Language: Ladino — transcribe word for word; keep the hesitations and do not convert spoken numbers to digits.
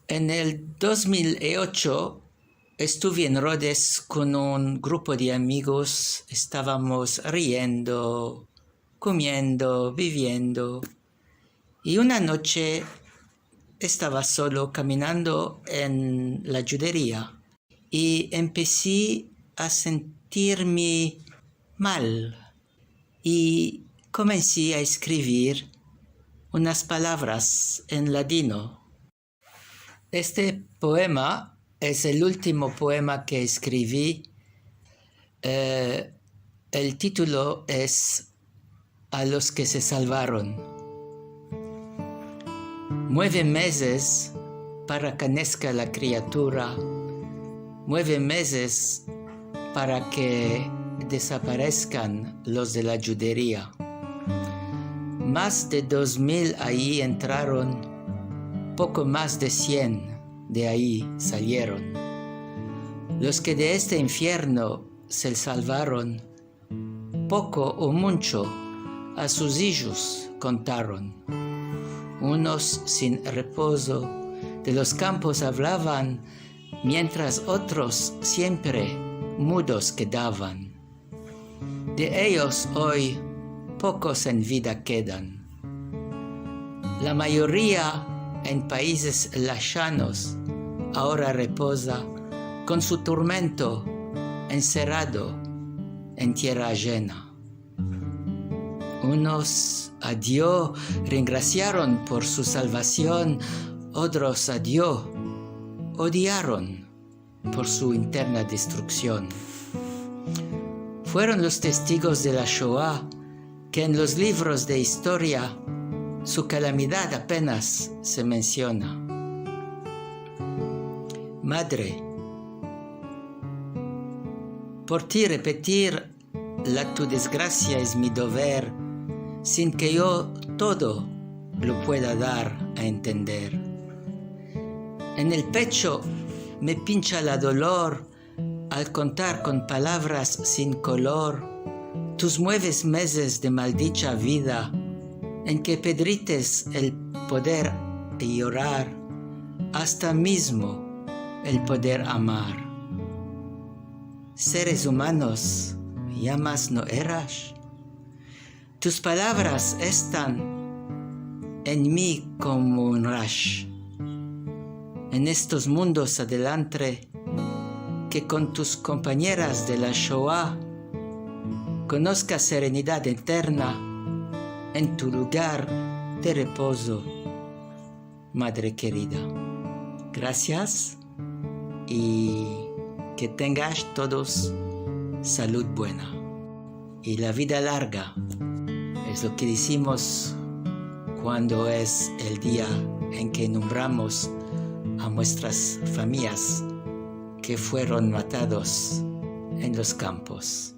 En el dos mil i ocho estuve en Rodes kon un grupo de amigos. Estavamos riendo, komiendo, biviendo. I una noche estava solo kaminando en la djuderia i empesi a sentirme mal i komensi a eskrivir unas palavras en ladino. Este poema es el ultimo poema ke eskrivi. Eh, el titulo es A los ke se salvaron. Mueve mezes para ke neska la kriatura, mueve mezes para ke desapareskan los de la djuderia. Mas de dos mil ayi entraron, poko mas de sien de ayi salieron. Los ke de este infierno se salvaron, poko o muncho a sus ijos kontaron. Unos sin repozo de los kampos avlavan, mientras otros siempre mudos kedavan. De eyos oy pokos en vida kedan. La mayoria en paizes lashanos agora repoza kon su tormento enserado en tierra ajena. Unos a Dio rengrasiaron por su salvasion, otros a Dio odiaron por su interna destruksion. Fueron los testigos de la Shoa ke en los livros de istoria su kalamidad apenas se mensiona. Madre, por ti repetir la tu desgrasia es mi dover, sin ke yo todo lo pueda dar a entender. En el pecho me pincha la dolor al kontar kon palavras sin kolor tus mueves mezes de maldicha vida, en ke pedrites el poder yorar, asta mizmo el poder amar. Seres umanos, ya mas no eras. Tus palavras estan en mi komo un rash. En estos mundos adelantre, ke kon tus kompañeras de la Shoa konoskas serenidad eterna en tu lugar de repozo, madre kerida. Grasias i ke tengas todos salud buena i la vida larga. Es lo ke dizimos kuando es el dia en ke nombramos a muestras famiyas ke fueron matados en los kampos.